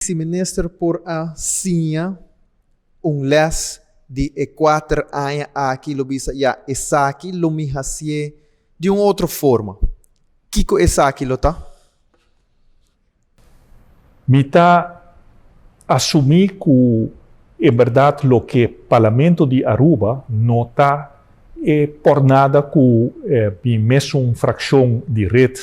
Si minister por a siña un les di e 4 aña aki, lo bisa: "Ya, esaki lo mi hacié di un otro forma." Kiko esaki lo ta? Mi ta asumi cu en berdad loke Parlamento di Aruba no ta por nada cu mi mesun fraccion di red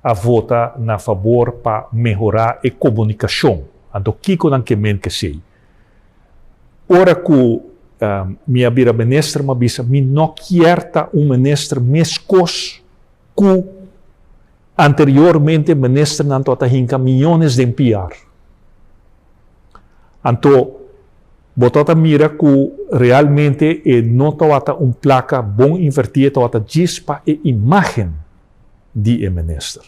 a vota na fabor pa mehora e comunicacion. Anto, kiko nan kiermen cu esey? Ora cu mi a bira minister, m'a bisa: mi no kier ta un minister mescos cu anteriormente ministernan tabata hinca miyones di PR. Anto, bo ta mira cu realmente no tabata un placa bon inverti, tabata djis pa e imagen di e minister.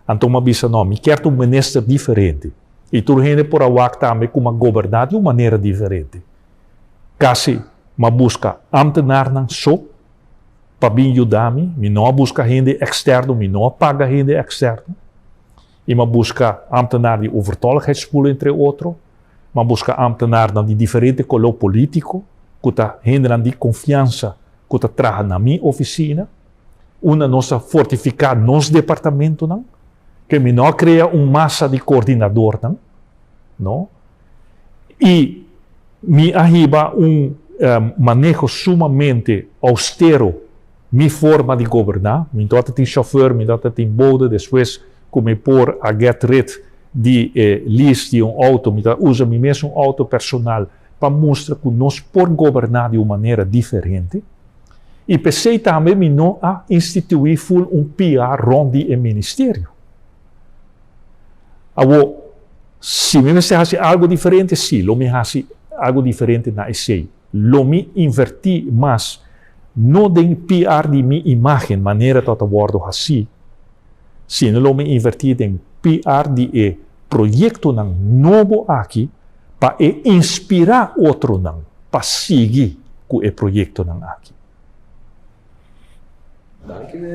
Anto, m'a bisa: no, mi kier un minister diferente. Y tur hende por a wak tambe con goberna di un manera diferente. Casi m'a busca ambtenaarnan so pa bin yuda mi, mi no a busca hende externo, mi no a paga hende externo. Y m'a busca ambtenaar di overtolligheidspool, entre otro, m'a busca ambtenaar di diferente color politico, cu ta hende di confiansa, cu ta traha na mi oficina, unda nos a fortifica nos departamentonan, cu mi no a crea un masa di coordinadornan, no? Y mi a hiba un maneho sumamente austero, mi forma di goberna. Mi no tin chauffeur, mi no tin bode. Despues cu mi por a get rid di lease di un auto, mi usa mi mes auto personal pa mustra cu nos por goberna di un manera diferente. Y p'esey tambe mi no a institui full un PR rond di ministerio. Awo, si mi mester haci algo diferente, si, lo mi haci algo diferente na esey. Lo mi inverti mas no den PR di mi imagen, manera ta wordo haci, sino lo mi inverti den PR di e proyectonan nobo aki pa e inspira otronan pa sigui cu e proyectonan aki. Dank u.